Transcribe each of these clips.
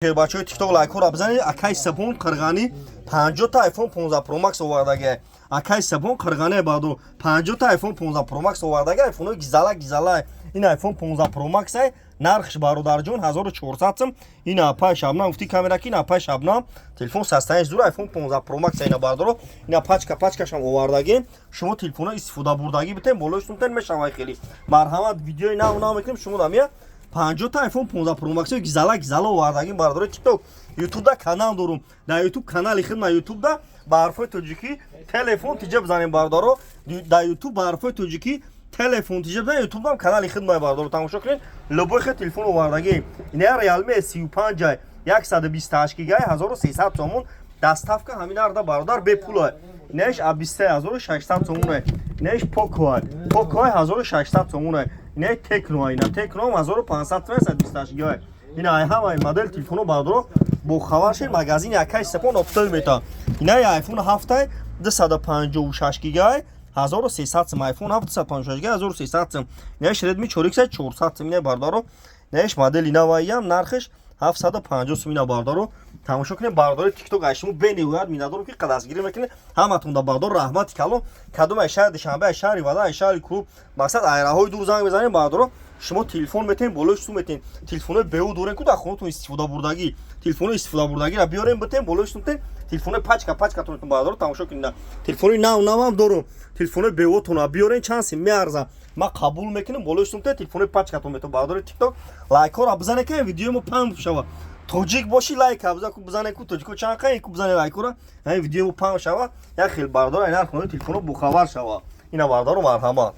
Бачаҳои ТикТок, лайкҳоро бизанед. Акай Сабон Қирғанӣ 50-та iPhone 15 Pro Max овардаги. Акай Сабон Қирғани, баъду 50-та iPhone 15 Pro Max овардаги. Айфонҳои гизала гизала. Ин iPhone 15 Pro Max ай, нархш, бародарҷон, 1400 сум. Ин апай Шабнам гуфти камера ки, ин апай Шабнам телефон састаи зур, iPhone 15 Pro Max ина, бардоро. Ина пачка пачкашам овардаги. Шумо телефонҳо истифода бурдагӣ битен, болои сумтен мешавай. Хеле марҳамат, видеои нав нав мекунем. Шумо дамия 50-та iPhone 15 Pro Max гизала гизала овардагим. Бардори ТикТок, Ютубда канал дорум. Дар Ютуб канали худ ма, Ютубда ба ҳарфҳои тоҷикӣ «Телефон тиҷа» бизанем, бардоро. Дар Ютуб ба ҳарфҳои тоҷикӣ «Телефон тиҷа» бизанем, Ютубдам канали худ ма, бардоро, тамошо кунед. Любой хел телефон овардагим. Ина Realme 35, 128 гигай, 1300 сомон, доставка ҳамин арда, бародар, бепула. Инаиш А23, 1600 сомона. Инаиш Поко, Поко 1600 сомона. Инаи Текно, ина Текно 1500 сомон, 128 гигай. Ина ай ҳамаи модел телефоно, бардоро, бо хабар шед, магазини акай Сепон оптовый мета. Инаи iPhone 7, 256 гигай, 1300 сом. iPhone 7, 256 гигай, 1300 сом. Инаиш Redmi 4X, 400 сом. Инаи, бардоро, инаиш модели наваиям, нархиш 750 сом. Ина, бардоро, тамошо кунед. Бардори ТикТок, ай шумо бениҳоят миннатдорам, ки дастгирӣ мекунед. Ҳаматон бардор, раҳмати калон. Кадом ай шаҳри Душанбе, ай шаҳри Вада, ай шаҳри Клуб, мақсад, айраҳои дур занг мезанем, бардоро, шумо телефон метаҳем, болои сум метаҳем. Телефонҳои беу дорем ку, дар хонатон истифода бурдагӣ. Телефонҳои истифода бурдагиро биёрем, битем, болои сум тем, телефонҳои пачка пачкатон. Бардоро, тамошо кунед, телефони нав навам дорум. Телефонҳои беотона биёрен, чанд сим меарза, ман қабул мекунем, болои сум тем, телефонҳои пачкатон метавон. Бардори ТикТок, лайкҳоро бизане, ки видеои мо паҳн шава. Тоҷик бошӣ, лайка бизан ку, бизане ку, тоҷико чанд қай ку, бизане лайкора, ҳамин видеои мо паҳн шава, як хел бардор ай нархнои телефонҳо бохабар шава. Ина, бардору, марҳамат,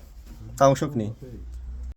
тамошо кунед.